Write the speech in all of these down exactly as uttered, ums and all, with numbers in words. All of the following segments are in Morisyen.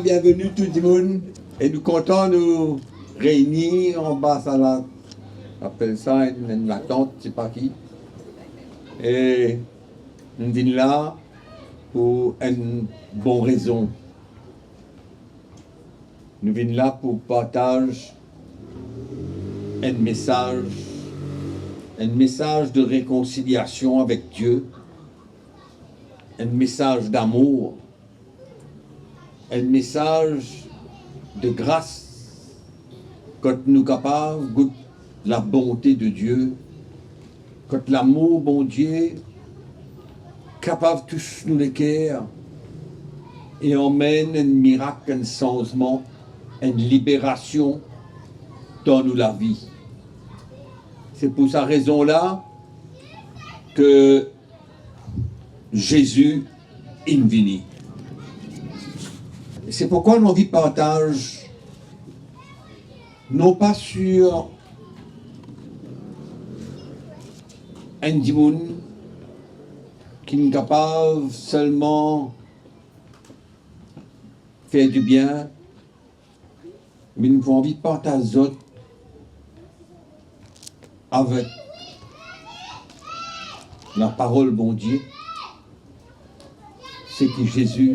Bienveni tou dimoun, e nou kontan nou reyni anba sa la, apel sa enn, enn latant, sepa ki. E nou vinn la pou enn bon rezon. Nou vinn la pou partaz enn mesaz, enn mesaz de rekonsiliasion avek Die, enn mesaz damour, enn mesaz de gras, kot nou kapav gout labonte de Die, kot lamour Bondie kapav tous nou leker e anmenn enn mirak, enn sanzman, enn liberasion dan nou lavi. Se pou sa rezon la ke Zezi inn vini. Se pourkwa nou anvi partaz, non pa sir enn dimoun ki'nn kapav selman fer dibien, me nou pou anvi partaz zot avek laparol Bondie, seki Zezi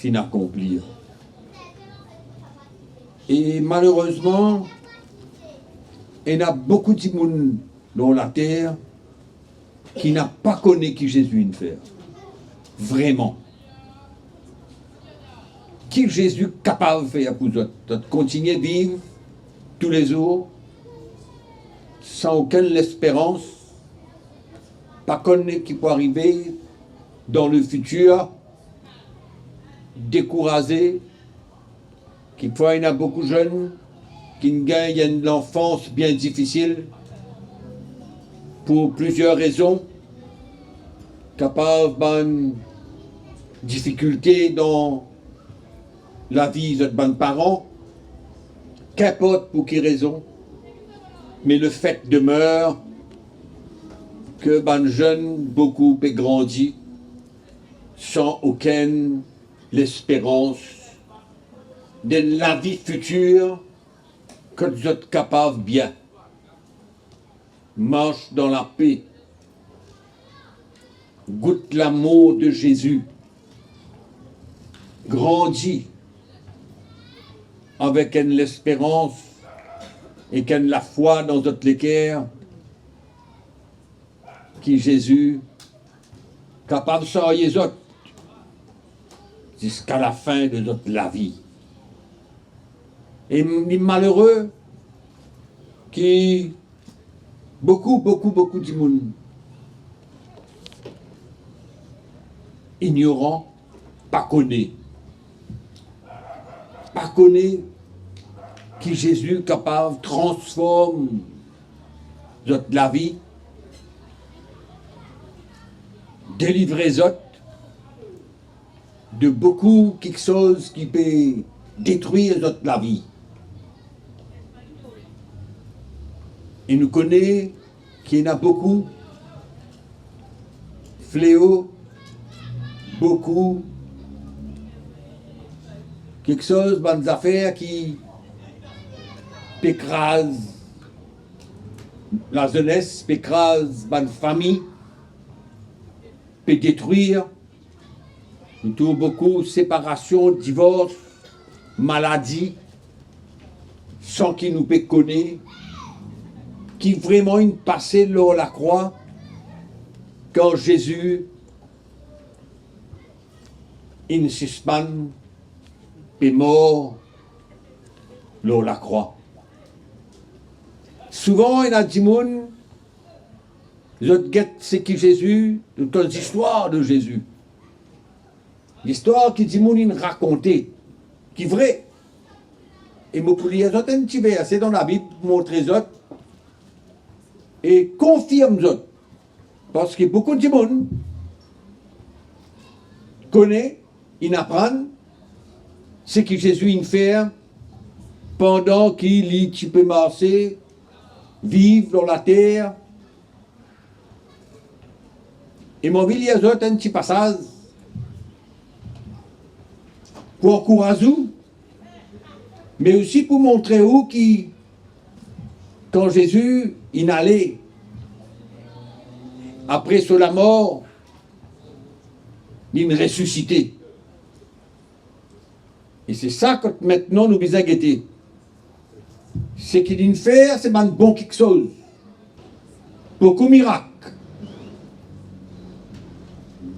finn akonplir. E malerezman, ena boukou dimoun lor later ki napa kone ki Zezi inn fer vreman. Ki Zezi kapav fer pou zot? Zot kontigne viv toulezour san okenn lesperans, pa kone ki pou arive dan lefitir, dekouraze. Kikfwa ena boukou zenn ki'nn gagn enn lanfans bien difisil pou plizier rezon, kapav bann difikilte dan lavi zot bann paran, kinport pou ki rezon, me lefet demer ke bann zenn boukou pe grandi san okenn lesperans d'enn lavi fitir kot zot kapav bien mars dan lape, gout lamour de Zezi, grandi avek enn lesperans ek enn lafwa dan zot leker ki Zezi kapav sarye zot ziska lafin de zot lavi. E li malere ki boukou, boukou, boukou dimoun inyoran, pa kone, pa kone ki Zezi kapav transform zot lavi, delivre zot de boukou kiksoz ki pe detrir zot lavi. E nou kone ki ena boukou fleo, boukou kiksoz, bann zafer ki pe kraz lazenes, pe kraz bann fami, pe detrir. Nou trouv boukou separasion, divors, maladi, san ki nou pe kone ki vreman inn pase lor lakrwa, kan Zezi inn sispann pe mor lor lakrwa. Souvan ena dimoun, zot get seki Zezi, zot konn zistwar de Zezi. Listwar ki dimoun inn rakonte, ki vre. E mo pou lir zot enn ti verse dan Labib pou montre zot e konfirm zot. Parski boukou dimoun kone, inn aprann seki Zezi inn fer pandan ki li ti pe marse, viv lor later. E mo anvi lir zot enn ti pasaz pou ankouraz ou, me osi pou montre ou ki kan Zezi inn ale, apre so lamor, li'nn resisite. E se sa kot mintnan nou bizin gete. Seki li'nn fer, se bann bon kiksoz. Boukou mirak,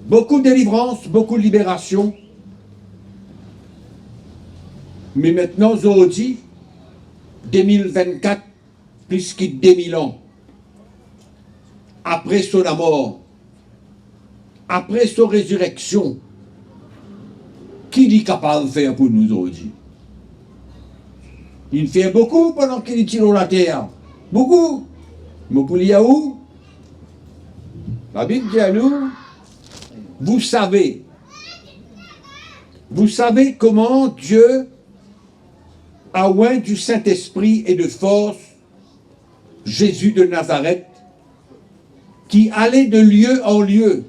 boukou delivrans, boukou liberasion. Me mintnan, zordi, de mil vennkat, plis ki de mil an apre so lamor, apre so rezireksion, ki li kapav fer pou nou zordi? Li'nn fer boukou pandan ki li ti lor later. Boukou. Mo pou lir ou. Labib dir nou, vous savez, vous savez comment Dieu a oint du Saint-Esprit et de force Jésus de Nazareth, qui allait de lieu en lieu,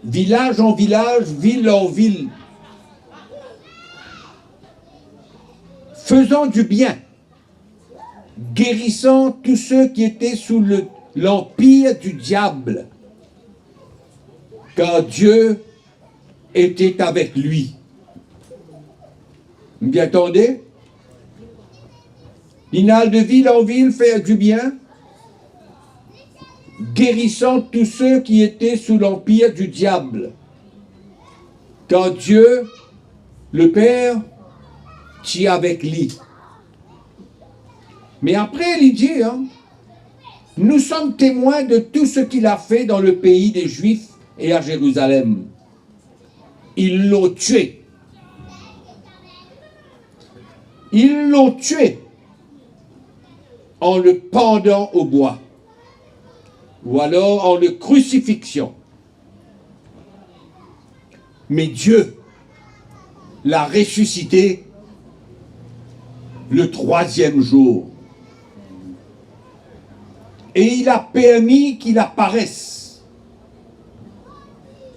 village en village, ville en ville, faisant du bien, guérissant tous ceux qui étaient sous le, l'empire du diable, car Dieu était avec lui. Bien tande? Li'nn al de vil an vil fer dibien, guérissant tous ceux qui étaient sous l'empire du diable, car Dieu, le Père, ti avek li. Me apre, li dir, hein, nous sommes témoins de tout ce qu'il a fait dans le pays des Juifs et à Jérusalem. Ils l'ont tué. Ils l'ont tué en le pendant au bois, ou alors en le crucifixion. Mais Dieu l'a ressuscité le troisième jour. Et il a permis qu'il apparaisse,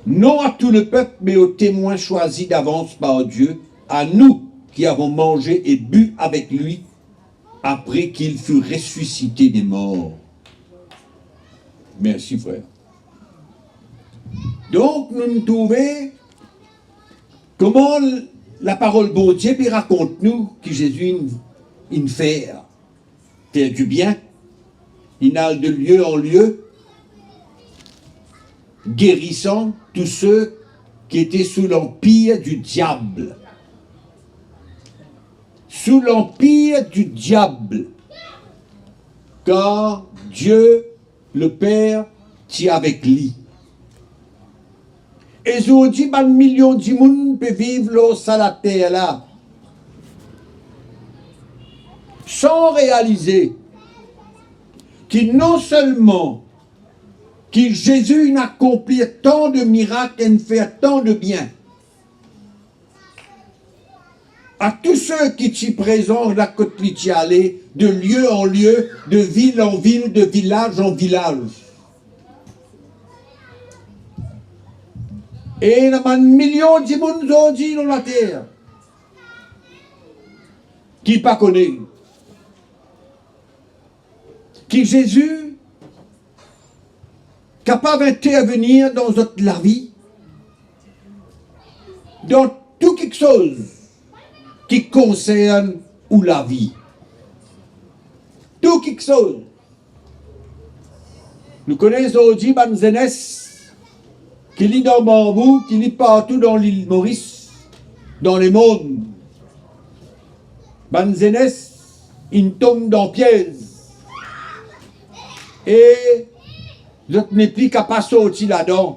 non à tout le peuple, mais aux témoins choisis d'avance par Dieu, à nous qui avons mangé et bu avec lui après qu'il fut ressuscité des morts. Merci, frère. Donk, nou trouve kouma laparol Bondie pe rakont nou ki Zezi inn, inn fer, fer dibien, inn al de lie an lie, guérissant tous ceux qui étaient sous l'empire du diable. Sous l'empire du diable, car Dieu le Père ti avek li. E zordi, bann milion dimoun pe viv lor sa later la, san realize ki non selman ki Zezi inn akonplir tan de mirak, inn fer tan de bien, a tou seki ti prezan la kot li ti ale, de lie an lie, de vil an vil, de vilaz an vilaz. E ena bann milion dimoun zordi lor later ki pa kone ki Zezi kapav intervenir dan zot lavi, dan tou kiksoz ki konsern ou lavi. Tou kiksoz. Nou kone zordi bann zenes ki li dan banbou, ki li partou dan Lil Moris, dan lemond. Bann zenes inn tom dan piez e zot nepli kapav sorti ladan.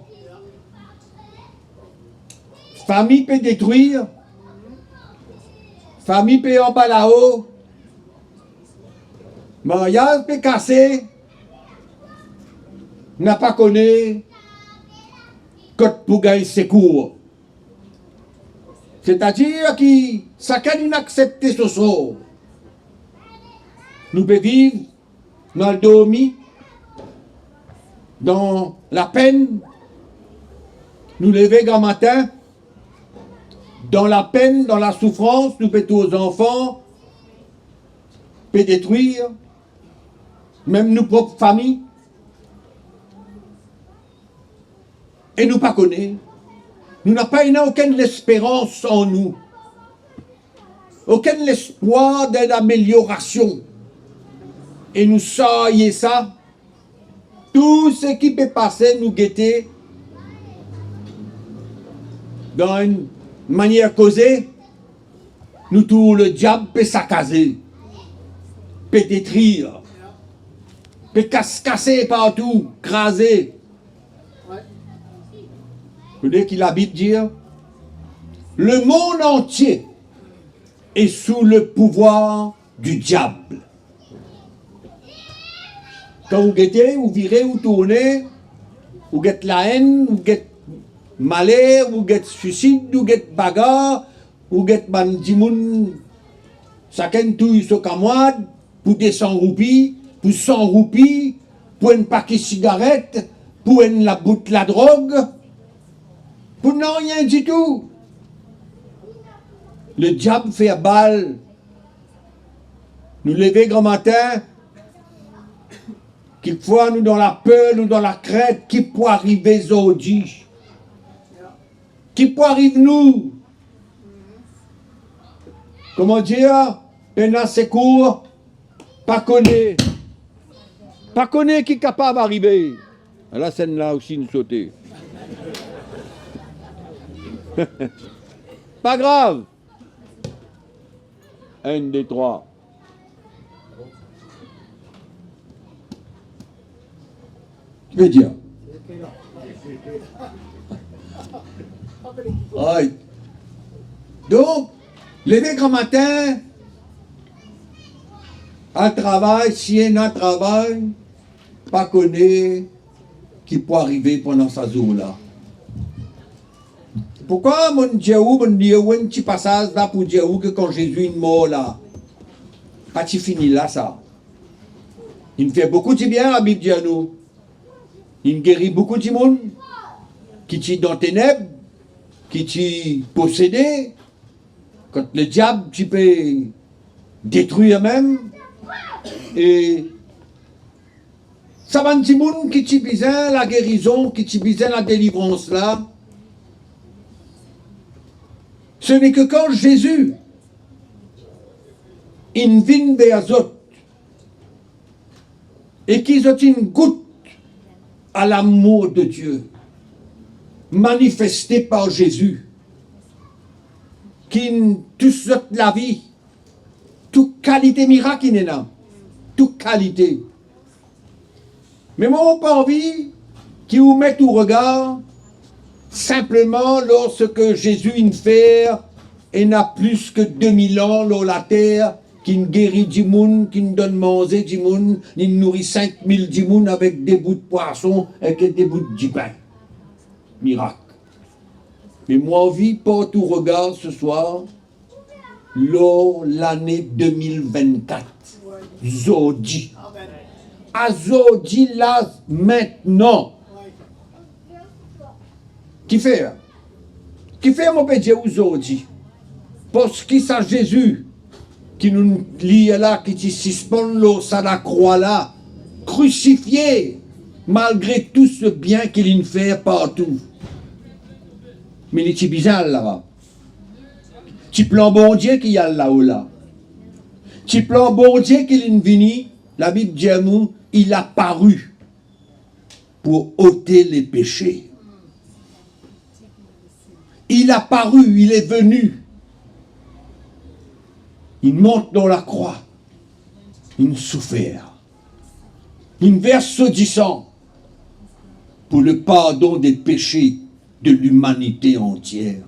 Fami pe detrir, fami pe anba lao, maryaz pe kase, napa kone kot pou gagn sekour. Setadir ki sakenn inn aksepte so sor. Nou pe viv, nou al dormi dan lapenn, nou leve gramatin, Dan lapenn, dan lasoufrans, nou pe trouv zanfan pe detrir, mem nou prop fami. E nou pa kone, nou napa ena okenn lesperans an nou, okenn lespwar d'enn ameliorasion. E nou sarye sa, tou seki pe pase, nou gete dan enn manier koze, nou trouv lediab pe sakaze, pe detrir, pe kas-, kase partou, kraze. Kone ki Labib dir? Le monde entier est sous le pouvoir du diable. Kan ou gete, ou vire, ou tourne, ou get laenn, ou get maler, ou get swisid, ou get bagar, ou get bann dimoun, sakenn touy so kamwad, pou de san roupi, pou san roupi, pou enn pake sigaret, pou enn labout ladrog, pou nanye ditou. Lediab fer bal. Nou leve gramatin, kikfwa nou dan laper, nou dan lakrint, ki pou arive zordi? Ki pou ariv nou? Kouma dir, pena sekour, pa kone, pa kone ki kapav arive. Ala, sennla osi inn sote. Pa grav. Enn, de, trwa. Ki ve dir? Right. Donk, leve gramatin, al travay, si ena travay, pa kone ki pou arive pandan sa zour la. Poukwa mo'nn dir ou, mo'nn lir ou enn ti pasaz la pou dir ou ki kan Zezi inn mor la, pa ti fini la sa. Inn fer boukou dibien, Labib dir nou. Inn geri boukou dimoun ki ti dan teneb, ki ti posede, kot lediab ti pe detrir mem, e sa bann dimoun ki ti bizin lagerizon, ki ti bizin ladelivrans la, se neke kan Zezi inn vinn ver zot e ki zot inn gout a lamour de Dieu manifeste par Zezi, ki'nn tous zot lavi, tou kalite mirak inn ena, tou kalite. Me mwa, mo pa anvi ki ou met ou regar sinpleman lor seki Zezi inn fer ena plis ki de mil an lor later, ki'nn geri dimoun, ki'nn donn manze dimoun, li'nn nouri sink mil dimoun avek de bout pwason ek de bout dipin. Mirak. Me mwa, anvi port ou regar seswar lor lane de mil vennkat, zordi. Azordi la, mintnan. Kifer? Kifer mo pe dir ou zordi? Parski sa Zezi ki nou lir la, ki ti sispann lor sa lakrwa la, krisifie, malgre tou se bien ki li'nn fer partou, me li ti bizin al laba. Ti plan Bondie ki al lao la. Ti plan Bondie ki li'nn vini, Labib dir nou, il a paru pour ôter les péchés. Il a paru, il est venu. Inn mont lor lakrwa, inn soufer, inn vers so disan pour le pardon des péchés de limanite antier.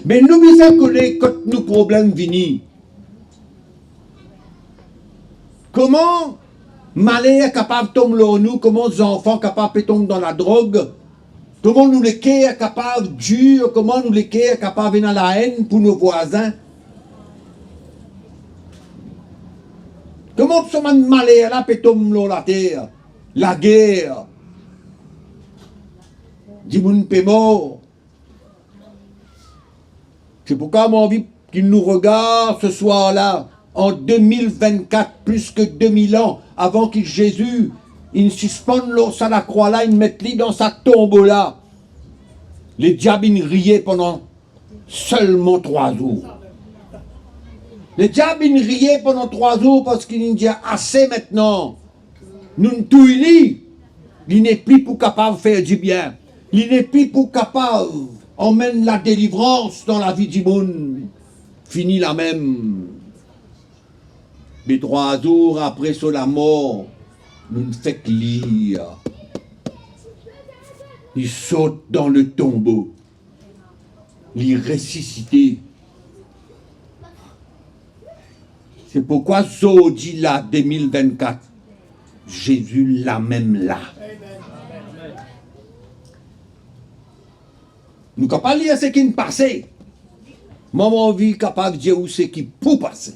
Me nou bizin kone kot nou problem vini. Kouma maler kapav tom lor nou, kouma zanfan kapav pe tom dan ladrog, kouma nou leker kapav dir, kouma nou leker kapav ena laenn pou nou vwazin, kouma tou sa bann maler la pe tom lor later, lager, dimoun pe mor. Se poukwa mo anvi ki nou regard se swar la, an de mil vennkat, plis ki de mil an avan ki Zezi inn sispann lor sa lakrwa la, inn met li dan sa tonbo la, lediab inn riye pandan selman trwa zour. Lediab inn riye pandan trwa zour parski li dir, "Ase mintnan, nou'nn touy li, li nepli pou kapav fer dibien, li nepli pou kapav amenn ladelivrans dan lavi dimoun. Fini lamem." Me trwa zour apre so lamor, nou fek lir, li sort dan le tonbo, li resisite. Se poukwa zordi la, de mil vennkat, Zezi lamem la. Nou kapav lir seki inn pase. Mwa, mo anvi kapav dir ou seki pou pase.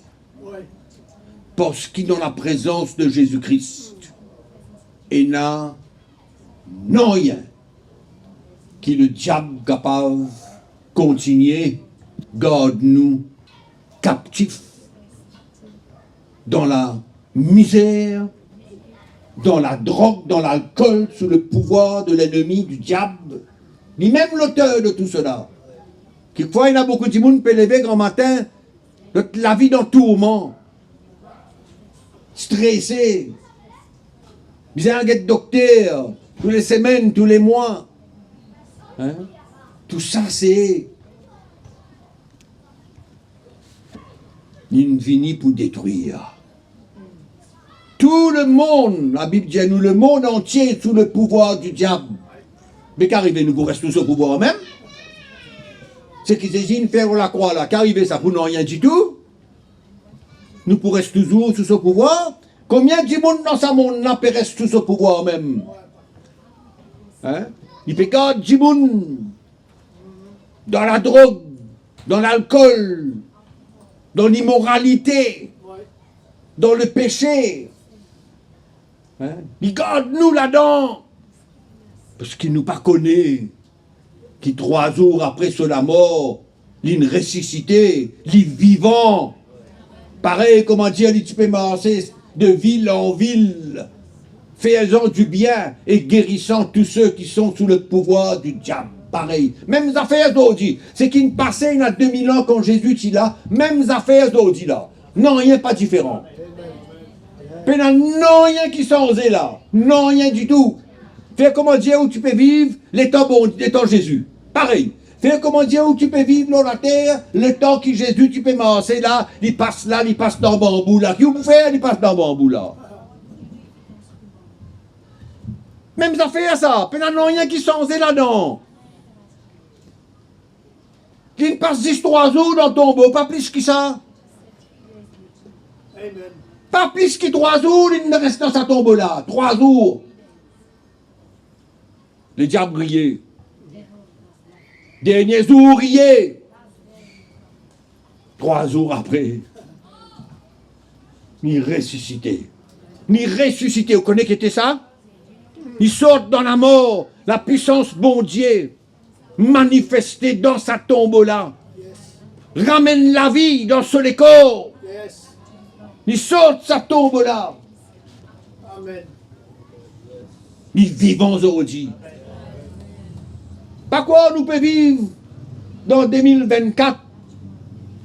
Parski dan laprezans de Zezi Kris, ena nanye ki lediab kapav kontigne gard nou kaptif dan lamizer, dan ladrog, dan lalkol, sou le pouvwar de lennmi, di diab. Limem loter de tou sela. Kikfwa, ena boukou dimoun pe leve gramatin, zot lavi dan tourman, strese, bizin al get dokter tou le semenn, tou le mwa. Hein? Tou sa se, li vini pou detrir. Tou lemond, Labib dir nou, lemond antie sou le pouvwar di diab. Me ki arive, nou pou res sou so pouvwar mem? Seki Zezi inn fer lor lakrwa la, ki arive sa, pou nanye ditou? Nou pou res touzour sou so pouvwar? Konbien dimoun dan sa mond la pe res sou so pouvwar mem? Hein? Li pe gard dimoun dan ladrog, dan lalkol, dan limoralite, dan lepese. Hein? Li gard nou ladan. Parski nou pa kone ki trwa zour apre so lamor, li'nn resisite, li vivan. Parey kouma dir li ti pe marse de vil an vil, faisant du bien et guérissant tous ceux qui sont sous le pouvoir du diable. Parey. Mem zafer zordi. Seki inn pase ena de mil an kan Zezi ti la, mem zafer zordi la. Nanye pa diferan. Pena nanye ki sanze la. Nanye ditou. Fer kouma dir ou ti pe viv letan Bondie, letan Zezi. Parey. Fer kouma dir ou ti pe viv lor later, letan ki Zezi ti pe marse la, li pas la, li pas dan banbou la. Ki ou pou fer, li pas dan banbou la? Mem zafer sa, pena nanye ki sanze ladan. Li'nn pas zis trwa zour dan tonbo, pa plis ki sa. Pa plis ki trwa zour, li'nn res dan sa tonbo la. Trwa zour. Lediab riye. Dernie zour riye. Trwa zour apre, li resisite. Li resisite. Ou kone ki ete sa? Li sort dan lamor, lapwisans Bondie manifeste dan sa tonbo la. Ramenn lavi dan so lekor. Li sort sa tonbo la. Amen. Li vivan zordi. Pa krwar nou pe viv dan de mil vennkat,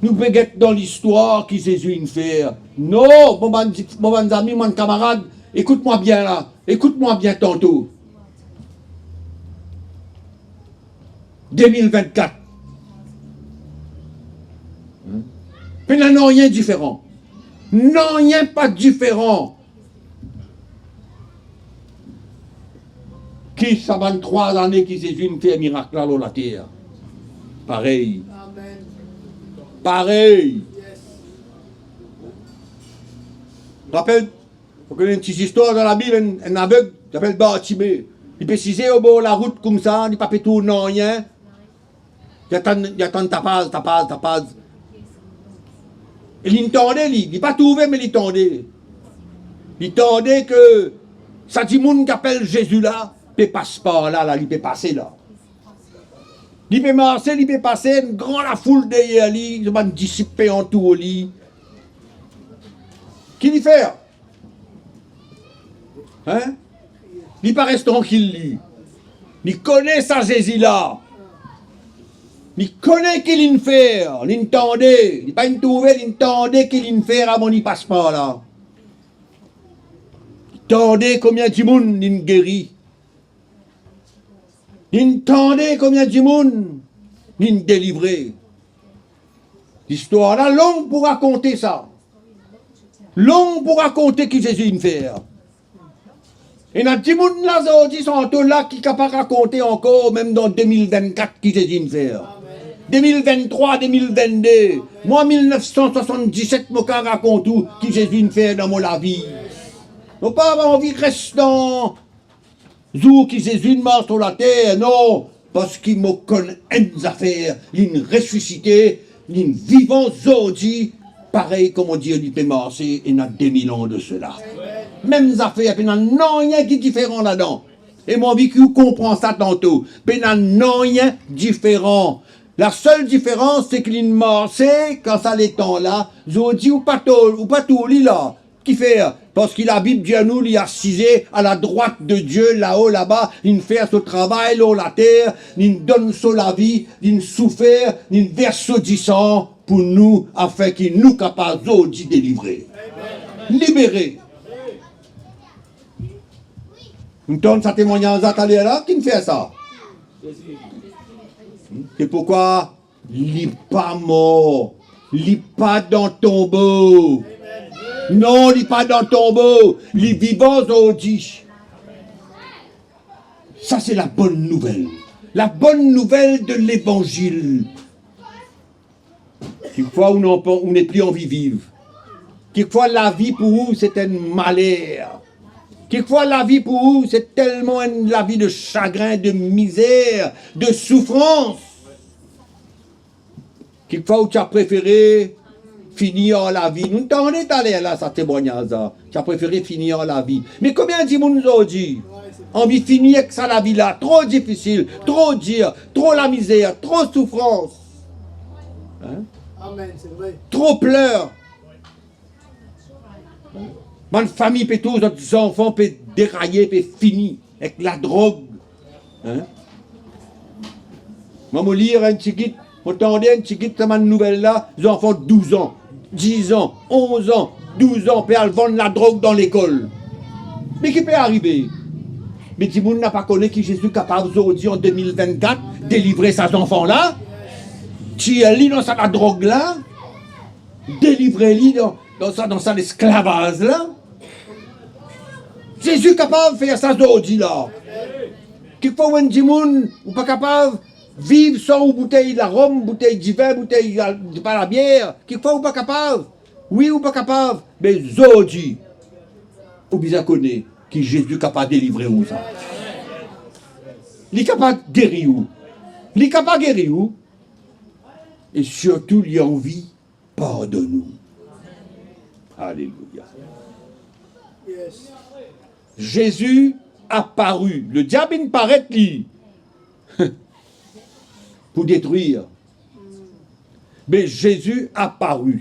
nou pe get dan listwar ki Zezi inn fer. Non, mo bann, mo bann zami, mo bann kamarad, ekout mwa bien la, ekout mwa bien tanto. De mil vennkat. Pena nanye diferan. Nanye pa diferan ki sa bann trwa lane ki Zezi inn fer mirak la lor later. Parey. Amen. Parey. Yes. Rapel, ou kone enn ti zistwar dan Labib, enn, enn aveg, li apel Bartime. Li pe size obor larout koumsa, li pa pe trouv nanye. Li atann, li atann tapaz, tapaz, tapaz. E li tande li, li pa trouve, me li tande. Li tande ki sa dimoun ki apel Zezi la pe pas par la, la, li pe pase la. Li pe marse, li pe pase, enn gran lafoul deryer li, so bann disip pe antour li. Ki li fer? Hein? Li pa res trankil, li. Li kone sa Zezi la. Li kone ki li'nn fer, li'nn tande. Li pa inn trouve, li'nn tande ki li'nn fer avan li pas par la. Li tande konbien dimoun li'nn geri. Li'nn tande konbien dimoun li'nn delivre. Listwar la long pou rakonte sa. Long pou rakonte ki Zezi inn fer. Ena dimoun la zordi, santo la, ki kapav rakonte ankor, mem dan de mil vennkat, ki Zezi inn fer. De mil venntrwa, de mil vennde, mwa mil nef san swasanndiset, mo kapav rakont ou ki Zezi inn fer dan mo lavi. Mo pa anvi res dan zour ki Zezi inn mars lor later, non, parski mo konn enn zafer, li'nn resisite, li'nn vivan zordi, parey kouma dir li pe marse ena de mil an de sela. Mem zafer, pena nanye ki diferan ladan. E mo anvi ki ou konpran sa tanto. Pena nanye diferan. Lasel diferans, se ki li'nn marse kan sa letan la, zordi ou pa tour, ou pa tour li la. Kifer? Parski Labib dir nou li asize a ladrwat de Die, lao laba, li'nn fer so travay lor later, li'nn donn so lavi, li'nn soufer, li'nn vers so disan pou nou, afin ki nou kapav zordi delivre, libere. Nou tann sa temwagnaz la taler la, ki'nn fer sa. Se pourkwa li pa mor, li pa dan tonbo. Non, li pa dan tonbo, li vivan zordi. Sa se labonn nouvel. Labonn nouvel de levanzil. Kikfwa ou non pa, ou nepli anvi viv. Kikfwa lavi pou ou se enn maler. Kikfwa lavi pou ou se telman enn lavi de sagrin, de mizer, de soufrans. Kikfwa ou ti a prefere fini ar lavi. Nou tande taler la sa temwagnaz la. Ti a prefere fini ar lavi. Me konbien dimoun zordi anvi fini ek sa lavi la? Tro difisil, tro dir, tro lamizer, tro soufrans. Hein? Amen, se vre. Tro pler. Bann fami pe trouv zot zanfan pe deraye, pe fini ek ladrog. Hein? Mwa, mo lir enn tigit, mo tande enn tigit sa bann nouvel la, zanfan douz an, diz an, onz an, douz an, pe al vann ladrog dan lekol. Me ki pe arive? Me dimoun la pa kone ki Zezi kapav zordi an de mil vennkat delivre sa zanfan la, tir li dan sa ladrog la, delivre li dan, dan sa, dan sa lesklavaz la. Zezi kapav fer sa zordi la. Kikfwa ou enn dimoun, ou pa kapav viv san ou boutey larom, boutey divin, boutey la, pa labier. Kikfwa ou pa kapav. Wi, ou pa kapav. Me zordi, ou bizin kone ki Zezi kapav delivre ou sa. Li kapav geri ou. Li kapav geri ou. E sirtou, li anvi pardonn ou. Alelouya. Zezi apari. Lediab inn paret li pou detrir. Me Zezi apari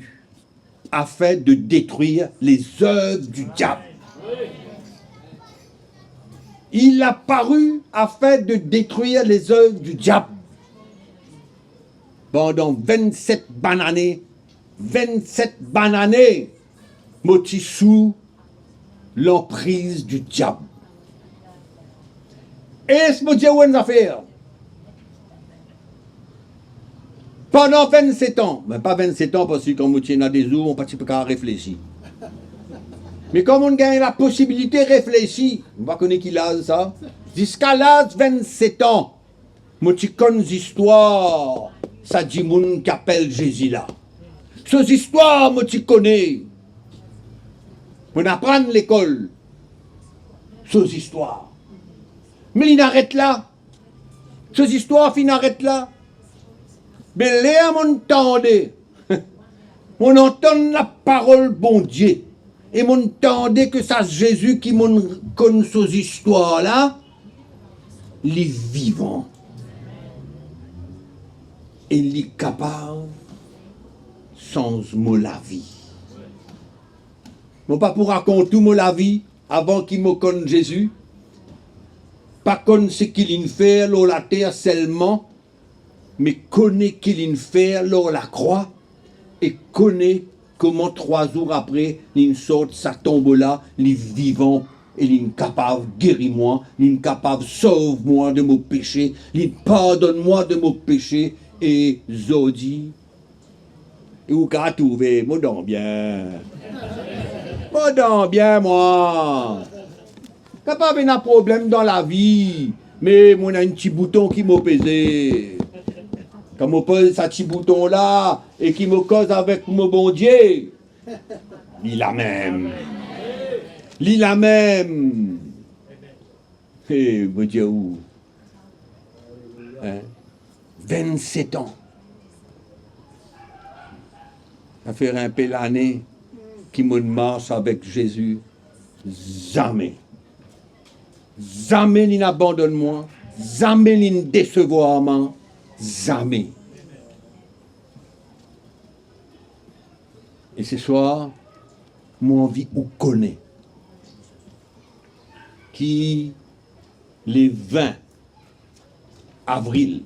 afin de detrir lezev di diab. Il apparut afin de détruire les œuvres du diable. Pandan vennset bann ane, vennset bann ane, mo ti sou lanpriz di diab. Es mo dir ou enn zafer? Pandan vennset an, me pa vennset an, parski kan mo ti ena de zour, mo pa ti pe kapav reflesi. Me kan mo gagn laposibilite reflesi, mo pa kone ki laz sa, ziska laz vennset an, mo ti konn zistwar sa dimoun ki apel Zezi la. So zistwar mo ti kone. Mo'nn aprann lekol so zistwar. Me li'nn aret la. So zistwar finn aret la. Me ler mo'nn tande, mo'nn antann laparol Bondie, e mo'nn tande ki sa Zezi ki mo'nn konn so zistwar la, li vivan. e li kapav sanz mo lavi. Mo pa pou rakont tou mo lavi avan ki mo konn Zezi. Pa konn seki li'nn fer lor later selman, me kone ki li'nn fer lor lakrwa, e kone kouma trwa zour apre li'nn sort sa tonbo la, li vivan, e li'nn kapav geri mwa, li'nn kapav sov mwa de mo pese, li'nn pardonn mwa de mo pese, e zordi, e ou kapav trouve mo dan bien. Mo dan bien, mwa. Kapav ena problem dan lavi, me mo ena enn ti bouton ki mo peze. Kan mo pez sa ti bouton la e ki mo koz avek mo Bondie, li lamem. Li lamem. He, mo dir ou, hein, vennset an. Sa fer inpe lane ki mo'nn mars avek Zezi. Zame. Zame li'nn abandonn mwa. Zame li'nn desevwar mwa. Zame. E seswar, mo anvi ou kone ki le vin avril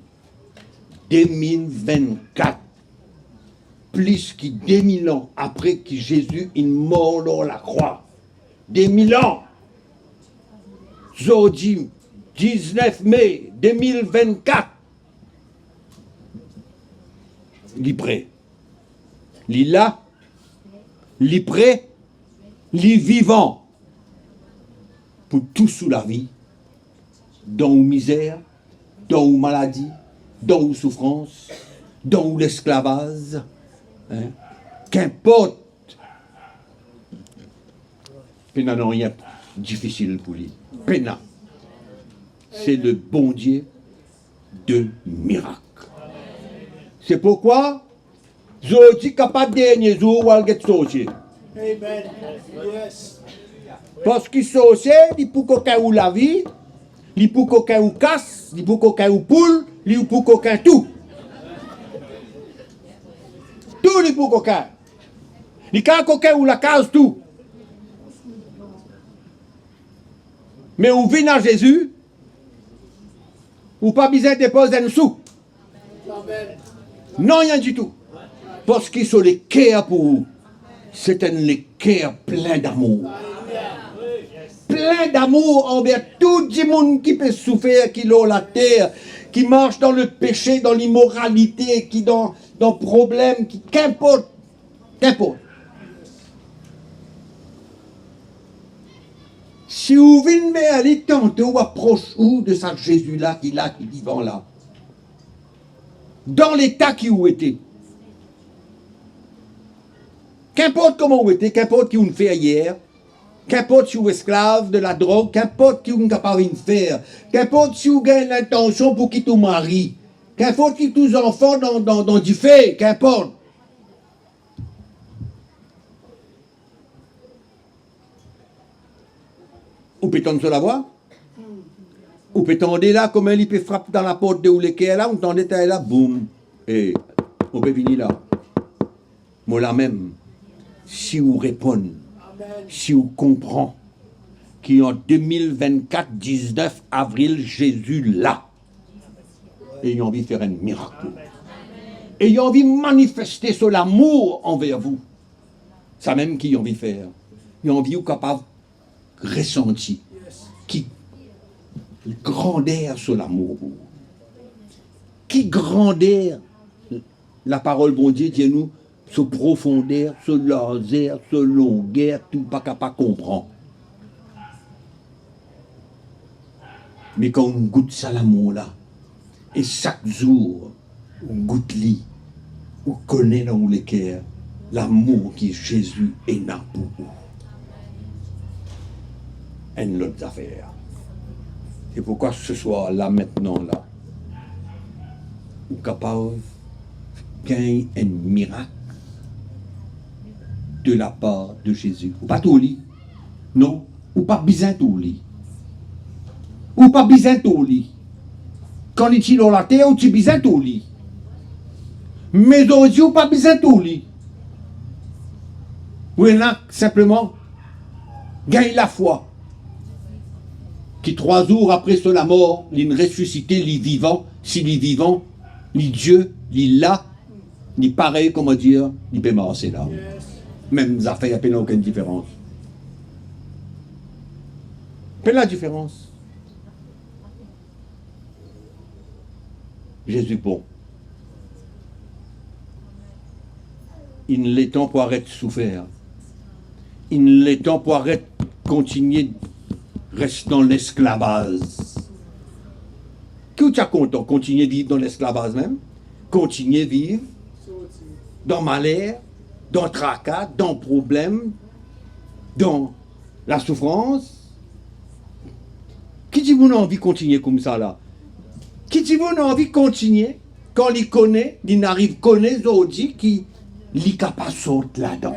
de mil vennkat, plis ki de mil an apre ki Zezi inn mor lor lakrwa, de mil an, zordi diznef me de mil vennkat, li pre. Li la, li pre, li vivan pou tous ou lavi, dan ou mizer, dan ou maladi, dan ou soufrans, dan ou lesklavaz, hein. Kinport, pena nanye difisil pou li. Pena. Se le Bondie de mirak. Se pourkwa, zordi kapav dernie zour ou al get sorsie. Amen. Yes. Parski sorsie, li pou kokin ou lavi, li pou kokin ou kas, li pou kokin ou poul, li pou kokin tou. Tou li pou kokin. Li kapav kokin ou lakaz tou. Me ou vinn a Zezi, ou pa bizin depoz enn sou. Nanye ditou. Parski so leker pou ou, se enn leker plin damour. Plin damour anver tou dimoun ki pe soufer, ki lor later, ki mars dan lepese, dan limoralite, ki dan, dan problem, ki kinport, kinport. Si ou vinn ver li, tante ou apros ou de sa Zezi la ki la, ki vivan la. Dan leta ki ou ete. Kinport kouma ou ete, kinport ki ou'nn fer yer, kinport si ou esklav de ladrog, kinport ki ou'nn kapav inn fer, kinport si ou gagn lintansion pou kit ou mari, kinport kit ou zanfan dan, dan, dan dife, kinport. Ou pe tann so lavwa? Ou pe tande la, kouma li pe frap dan laport de ou leker la, ou tande tala, boum. E, mo pe vini la. Mo lamem. Si ou reponn, si ou konpran ki an de mil vennkat, diznef avril, Zezi la, e li anvi fer enn mirak pou ou. E li anvi manifeste so lamour anver ou. Samem ki li anvi fer. Li anvi ou kapav resanti ki grander so lamour pou ou. Ki grander, laparol Bondie dir nou, so profonder, so larzer, so longer, tou pa kapav konpran. Me kan ou gout sa lamour la, e sak zour ou gout li, ou kone dan ou leker lamour ki Zezi ena pou ou. Enn lot zafer. Se pourkwa seswar la, mintnan la, ou kapav gagn enn mirak de lapar de Zezi. Ou pa tour li. Non, ou pa bizin tour li. Ou pa bizin tour li. Kan li ti lor later, ou ti bizin tour li. Me zordi ou pa bizin tour li. Ou ena sinpleman gagn lafwa ki trwa zour apre so lamor, li'nn resisite, li vivan. Si li vivan, li Die, li la, li parey, kouma dir, li pe marse la. Mem zafer, pena okenn diferans. Pena diferans. Zezi bon. Inn letan pou aret soufer. Inn letan pou aret kontigne res dan lesklavaz. Ki ou ti a kontan kontigne viv dan lesklavaz mem? Kontigne viv dan maler, dan traka, dan problem, dan lasoufrans? Ki dimoun anvi kontigne koumsa la? Ki dimoun anvi kontigne kan li kone, li'nn ariv kone zordi ki li kapav sort ladan?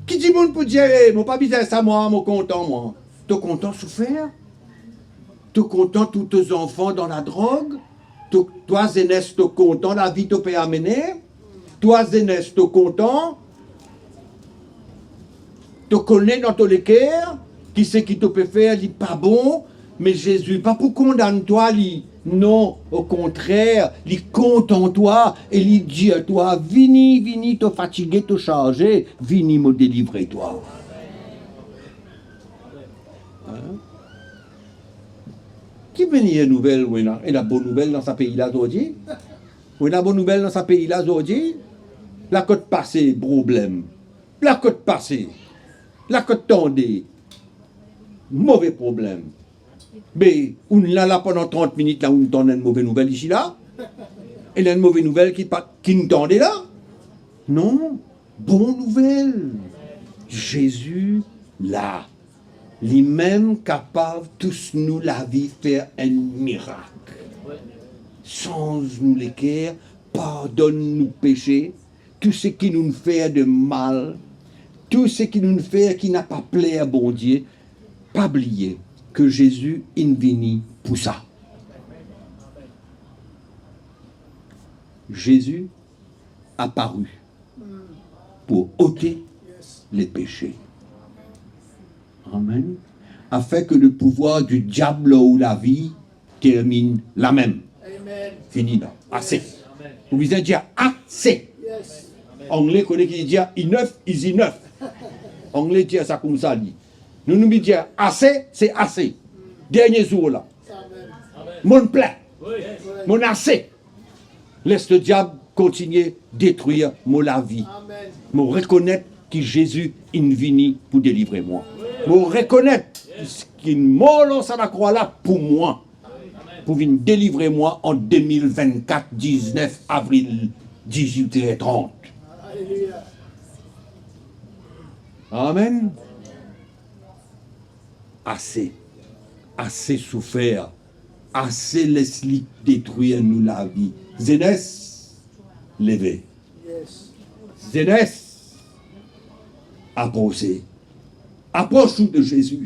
Ki dimoun pou dir, "E, mo pa bizin sa, mwa, mo kontan, mwa"? To kontan soufer? To kontan tour to zanfan dan ladrog? To, twa zenes, to kontan lavi to pe amene? Twa zenes, to kontan? To kone dan to leker ki seki to pe fer li pa bon, me Zezi pa pou kondann twa li. Non, okontrer, li kontan twa e li dir twa, "Vini, vini, to fatige, to sarze, vini, mo delivre twa." Ki meyer nouvel ou ena? Ena bon nouvel dan sa pei la zordi? Ou ena bon nouvel dan sa pei la zordi? La kot pase problem? La kot pase? La kot tande move problem? Be, ou'nn la, la pandan trant minit la, ou'nn tann enn move nouvel isi la? Ena enn move nouvel ki pa, ki'nn tande la? Non, bon nouvel. Zezi la. Limem kapav tous nou lavi, fer enn mirak. Sanz nou leker, pardonn nou pese, tou seki nou'nn fer de mal, tou seki nou'nn fer ki napa pler Bondie. Pa bliye ke Zezi inn vini pou sa. Zezi apari pou ote lepese. Amen. Afin ke lepouvwar di diab lor ou lavi terminn lamem. Amen. Fini la. Ase. Ou bizin dir ase. Angle, kone ki dir enough is enough. Angle dir sa koumsa li. Nou, nou bizin dir ase, se ase. Dernie zour la. Monn plin. Monn ase. Les lediab kontigne detrir mo lavi. Mo rekonet ki Zezi inn vini pou delivre mwa. Mo rekonet ki'nn mor lor sa lakrwa la pou mwa, pou vinn delivre mwa an de mil vennkat, diznef avril, dizwit er trant. Amen. Ase. Ase soufer. Ase les li detrir nou lavi. Zenes, leve. Zenes, aprose. Apros ou de Zezi.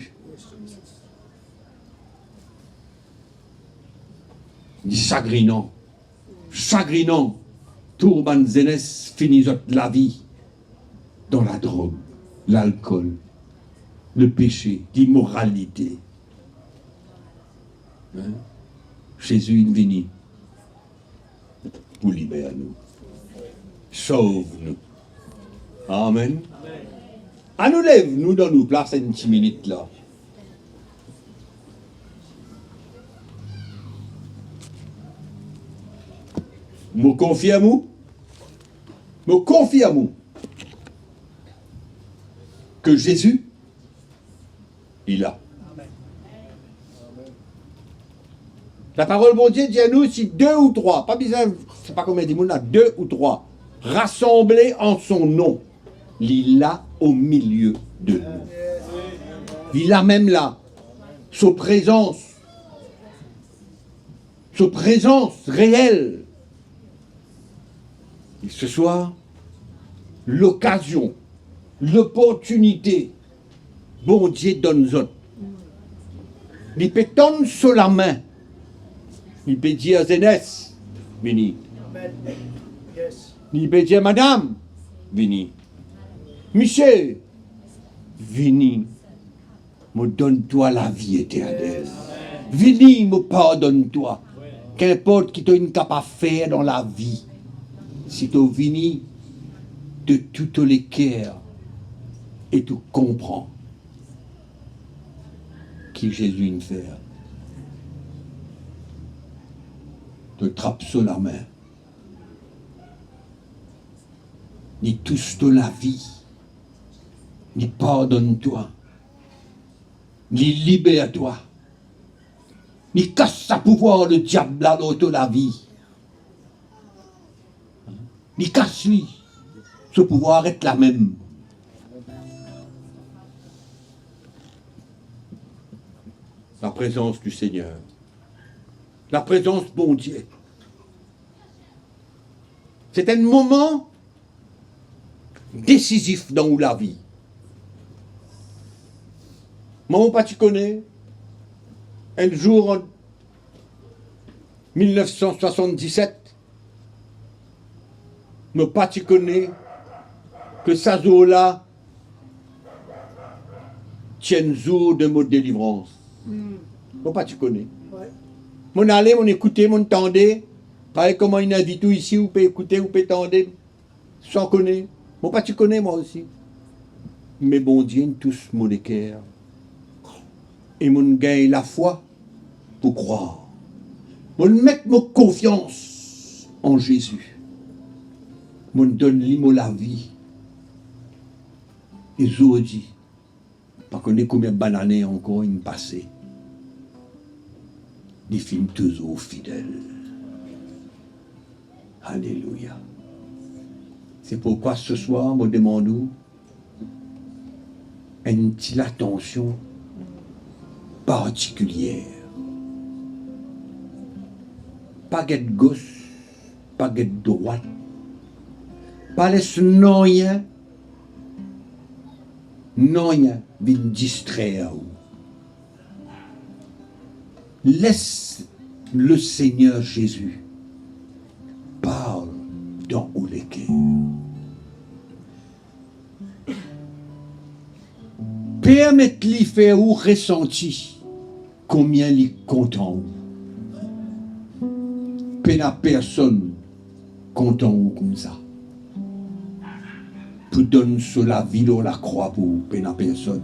Li sagrinan. Sagrinan, tou bann zenes fini zot lavi dan ladrog, lalkol, lepese, limoralite. Hein? Zezi inn vini pou liber nou, sov nou. Amen. Anou lev nou dan nou plas enn ti minit la. Mo konfirm ou, mo konfirm ou ke Zezi li la. Laparol Bondie dir nou, si de ou trwa, pa bizin, se pa konbien dimoun la, de ou trwa, rasanble an so nom, li la omilie de nou. Li la mem la. So prezans, so prezans reel. E seswar, lokazion, loportinite Bondie donn zot. Li pe tann so lame Li pe dir zenes, vini. Amen. Yes. Li pe dir madam, vini. Misie, vini. Mo donn twa lavi eternel. Vini, mo pardonn twa. Kinport ki to inn kapav fer dan lavi, si to vini de tou to leker e to konpran ki Zezi inn fer, to trap so lame, li tous to lavi, li pardonn twa, li liber twa, li kas sa pouvwar lediab la lor to lavi. Li kas li, so pouvwar ret lamem. Laprezans di Segner, laprezans Bondie, se enn moman desizif dan ou lavi. Mwa, mo pa ti kone, enn zour an mil nef san swasanndiset, mo pa ti kone ki sa zour la ti enn zour de mo delivrans. Mo pa ti kone. Mo ale, mo ekoute, mo tande, parey kouma inn invit ou isi, ou pe ekoute, ou pe tande, san kone. Mo pa ti kone mwa osi. Me Bondie inn tous mo leker. E mo gagn lafwa pou krwar. Mo met mo konfians an Zezi. Mo donn li mo lavi. E zordi, pa kone konbien bann ane ankor inn pase, li finn touzour fidel. Alelouya. Se pourkwa seswar mo demann ou enn ti latansion partikilie. Pa get gos, pa get drwat, pa les nanye, nanye vinn distrer ou. Les Lesegner Zezi parl dan ou leker. Permet li fer ou resanti konbien li kontan ou. Pena personn kontan ou koumsa. Pou donn so lavi lor lakrwa pou ou, pena personn.